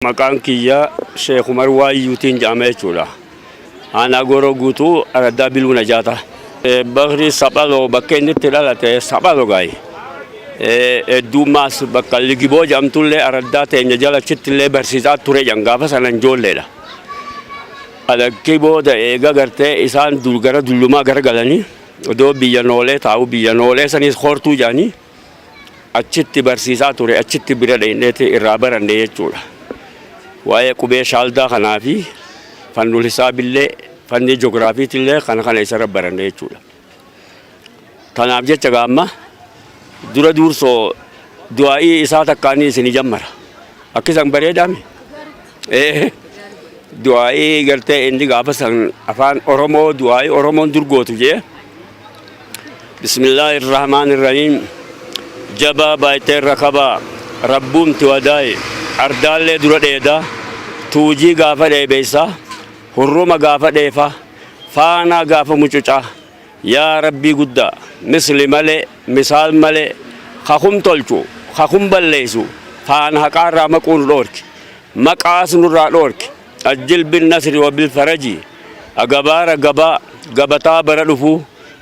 Maqaan kiyya Sheekh Umar Waayyuutiin jedhama jechuudha. Aanaa Gooroo Guutuu Araddaa Biluu Najaata. Bakri Saphaloo bakka inni itti dhalate Saphaloo gaayi. Hedduummaas bakka Ligiboo jedhamtullee araddaa teenya jala achittillee barsiisaa ture jedhan gaafa sana ijoolleedha. Alakki booda eega gartee isaan dur gara dullumaa gara galanii odoo biyya noolee taa'u biyya noolee sanis hortuu jedhanii achitti barsiisaa ture achitti bira dhayneeti irraa baranne jechuudha. Waa'ee qubee shaaldaa kanaa fi fannul hisaabillee fanni joogiraafiitillee kana kana isarra baranne jechuudha. Tanaaf jecha gaamma dura duursoo du'aa'ii isaa takkaanii isinii jammara. Akki isan bareedaame? Ee du'aa'ii gartee inni gaafa san afaan Oromoo du'aa'ii Oromoon dur gootu jee. Bismillaahi Irrahmaan Irrahiim. Jabaa baay'ee rakabaa rabbuumti wadaayi ardaallee dura dheedaa tuujii gaafa dheebeessaa hurruma gaafa dheefaa faanaa gaafa mucucaa yaa rabbii guddaa misli malee misaal malee kakum tolchu kakum balleessu faana haqaarraa maquu nu dhoorki maqaas nurraa dhoorki ajjil bin nasri wa bil faraji agabaara gabaa gabataa bara dhufuu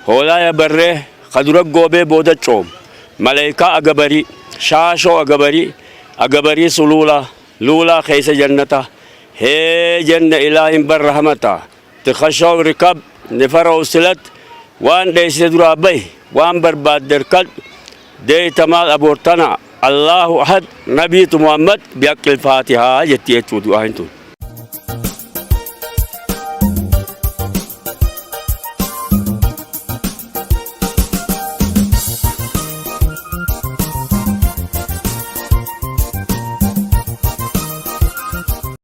hoolaaya barree kadura goobee booda coom maleekaa agabarii shaashoo agabarii agabarii suluulaa luulaa keessa jannata hee jenna ilaahin barra hamataa tikhashaw rikab nifaraw silat waan dheessite duraa bahi waan barbaadde hirkadhu deeyta maal aboortana Allahu ahad nabiitu Muhammad bihaqqil faatihaa jetti jechuu du'aahin tun.